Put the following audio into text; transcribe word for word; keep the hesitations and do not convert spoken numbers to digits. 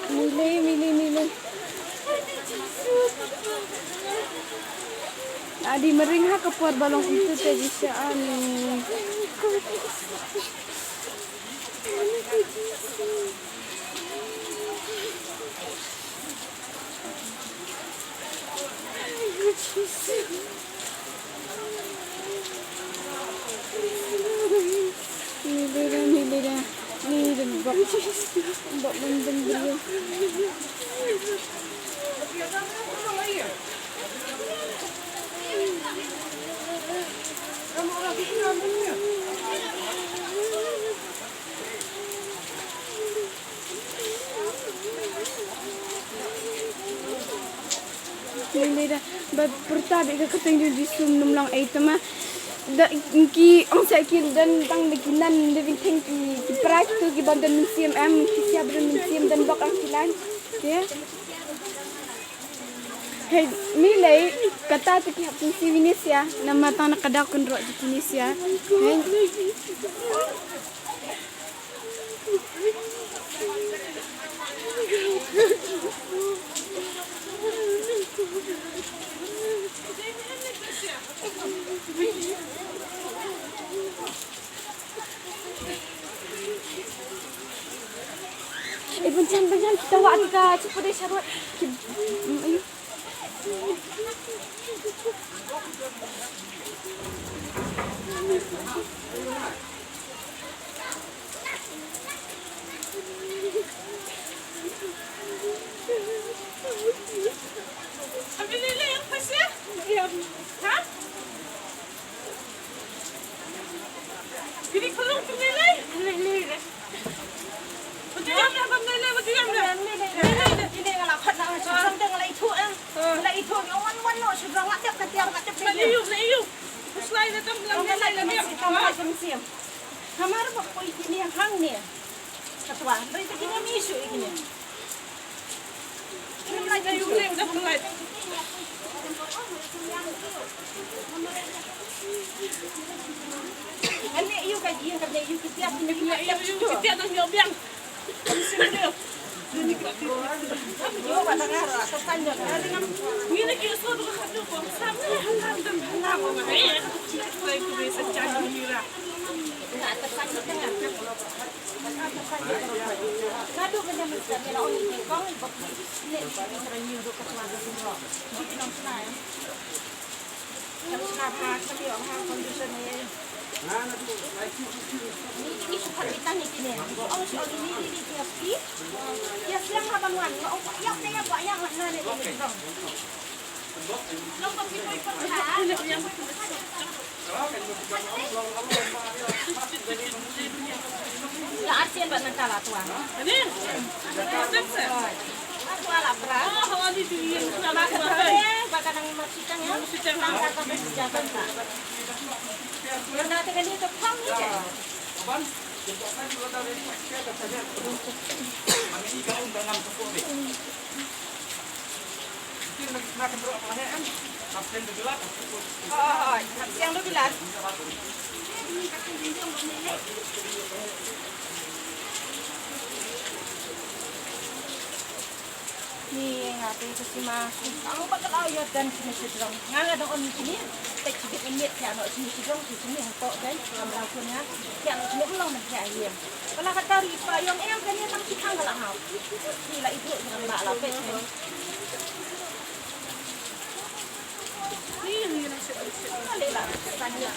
Mile, mile, mile. Adi mering ha ka por ba long kumtu te Jisu ani. Ni dei da, ni dei da, ni dei bok. Bok ban deng briew. Ni dei da ba pyrta bad ka kyrteng jong Jisu ym long ei te ma. Da ki ong sa ki don tang da ki nan da bynta ki, ki para kito ki bym don mynsiem em, ki sia ba don mynsiem don bok ang ki lan. Te. Hei, mi lei kata te ki hap mynsiem ïa ki sia, namar tang na ka daw kynroh jong ki sia. Hei. Eh, bynta, bynta, kita wak kita cuba deh sarut. Ki-, mm, ayo. Abi lele yang pas ya? Iya. Hah? Bini khulung tu lele? Lele. Betul ya, abang lele, betul ya. Lele, lele. Lele, lele. Ini ngalah pat nak macam sampai ngalah itu eh. Ngalah itu ni wan wan no sudah ngalah tiap ketiar ngalah tiap. Ngalah itu, ngalah itu. Puslai datang bilang ngalah itu. Ngalah itu. Hamar ba poi kine hang ne. Katwa, bai ta kine mi shu kine. Kine mlai ta yu ne, udah mlai. Kane yu ka yu, kane yu kitiak, kine yu kitiak, yu kitiak nang yu biang. Yu ba ta ngar, ta san yu. Ngine ki so tu ka tu ko. Sam ne halam dan halam. Eh, tu ko sa jan mira. Nga ta san yu tengah. La arsian ba nang kala tuan. Ani? Tuan la pra. Ba ka nang ma sitang ya. Tang ka ka ba sitang ka. Yo na te kani to pam ni ke. Ni nga te ka sima. Ang ba ka la ïa dan sini sejrong. Nga nga dong on sini. Te chibit init ya no sini sejrong sini hangto dan. Nga mrau kun ya. Ya no sini ulang men ya. Kala ka tari pa yong em kan ya tang sitang kala hau. Ni la ibu jrong ba la pet. Ni ni na sik sik. Kali la sitang ya.